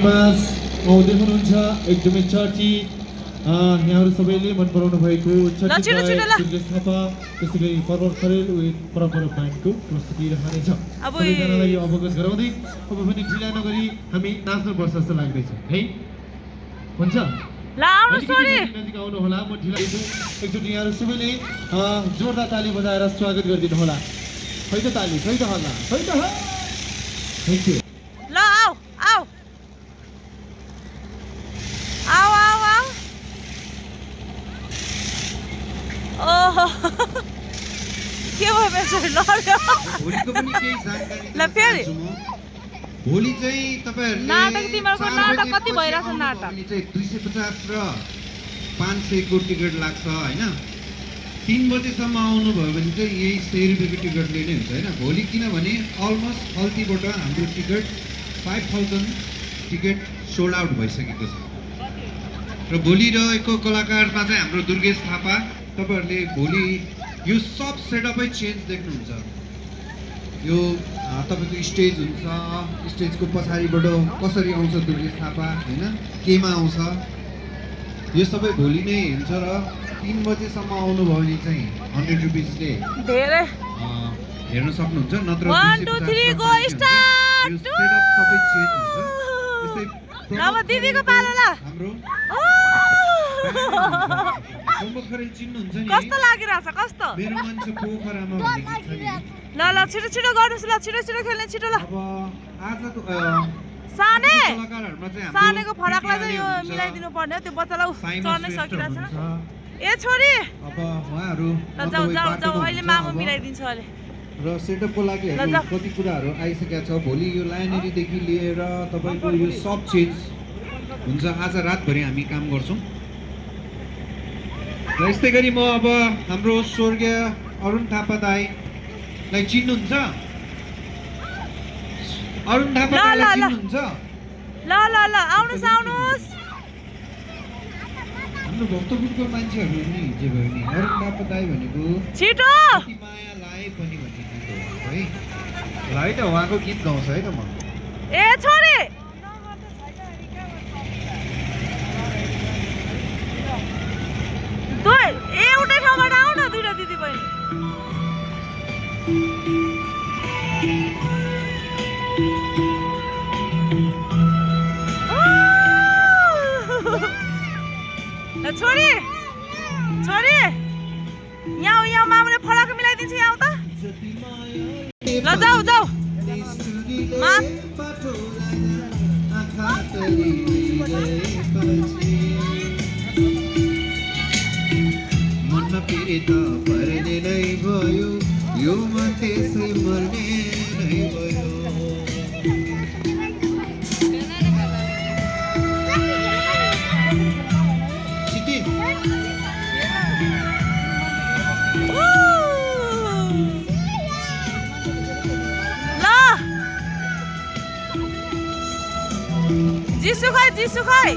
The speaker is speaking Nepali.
मास आउँदै हुनुहुन्छ एकदमै चर्ची यहाँहरू सबैले मन पराउनु भएको चर्ची सुरेश थापा त्यसै गरी पर्वत खरेल विथ परम्परा ब्यान्डको प्रस्तुति रहनेछ सबैजनालाई यो अवगत गराउँदै अब पनि ढिला नगरी हामी नाच्नुपर्छ जस्तो लाग्दैछ है हुन्छ नजिक आउनु होला म ढिला एकचोटि यहाँहरू सबैले जोरदार ताली बजाएर स्वागत गरिदिनु होला खै त ताली खै त हल्ला खै त थ्याङ्क यू ल आऊ आऊ आऊ आऊ आऊ ओहो के भयो मेसरी लड्यो भोलिको पनि केही जानकारी ल फेरि भोलि चाहिँ तपाईहरुले नाटक तिम्रो नाटक कति भइराछ नाटक भोलि चाहिँ 250 र 500 को टिकट लाग्छ हैन 3 बजेसम्म आउनु भयो भने चाहिँ यही 100 रुपैयाँको टिकट लिने हुन्छ हैन भोलि किनभने अलमोस्ट खल्तीबाट हाम्रो टिकट 5000 टिकट सोल्ड आउट भइसकेको छ र भोलि रहेको कलाकारमा चाहिँ हाम्रो दुर्गेश थापा तपाईहरुले भोलि यो सब सेटअपै चेन्ज देख्नुहुन्छ यो तपाईको स्टेज हुन्छ स्टेजको पछाडीबाट कसरी आउँछ दुर्गेश थापा हैन केमा आउँछ यो सबै भोलि नै हुन्छ र 3 बजेसम्म आउनु भयो भने चाहिँ 100 रुपैयाँले धेरै हेर्न सक्नुहुन्छ नत्र 1 2 3 गो स्टार्ट यो सेटअप सबै चेन्ज हुन्छ यस्तै अब दिदीको पालो ल हाम्रो खरेल चिन्नुहुन्छ नि कस्तो लागिराछ कस्तो मेरो मान्छे पोखरामा भनेको छ नि ल ल छिटो छिटो गर्नुस् ल छिटो छिटो खेल्ने छिटो ल अब आजको साने कलाकारहरुमा चाहिँ हाम्रो सानेको फराकलाई चाहिँ यो मिलाइदिनु पर्ने हो त्यो बच्चालाई चढ्नै सकिरहेछ ए छोरी अब उहाँहरु ल जाऊ जाऊ जाऊ अहिले मामु मिलाइदिन्छ अहिले र सेटअपको लागि कति कुराहरु आइसकेका छ भोलि यो लाइनरी देखि लिएर तपाईको यो सब चेन्ज हुन्छ आज रातभरि हामी काम गर्छौं र यस्तै गरी म अब हाम्रो स्वर्गीय अरुण थापा दाइलाई चिन्नुहुन्छ अरुण थापा दाइलाई चिन्नुहुन्छ ल ल ल आउनुस् आउनुस् हाम्रो भक्तपुरको मान्छेहरु नि हिजो भयो नि अरुण थापा दाइ भनेको छिटो कति माया लाए पनि भन्ने गीत हो है ल है त उहाँको गीत गाउँछ है त म ए छोरी दुई एउटै ठाउँबाट आऊ न दुईटा दिदी बहिनी छोरी छोरी यहाँ मामुले फराको मिलाइदिन्छ यहाँ त ल जाऊ जाऊ मनमा फेरि त पर्ने नै भयो यो मन त्यसै मर्ने नै भयो जिसु खाइ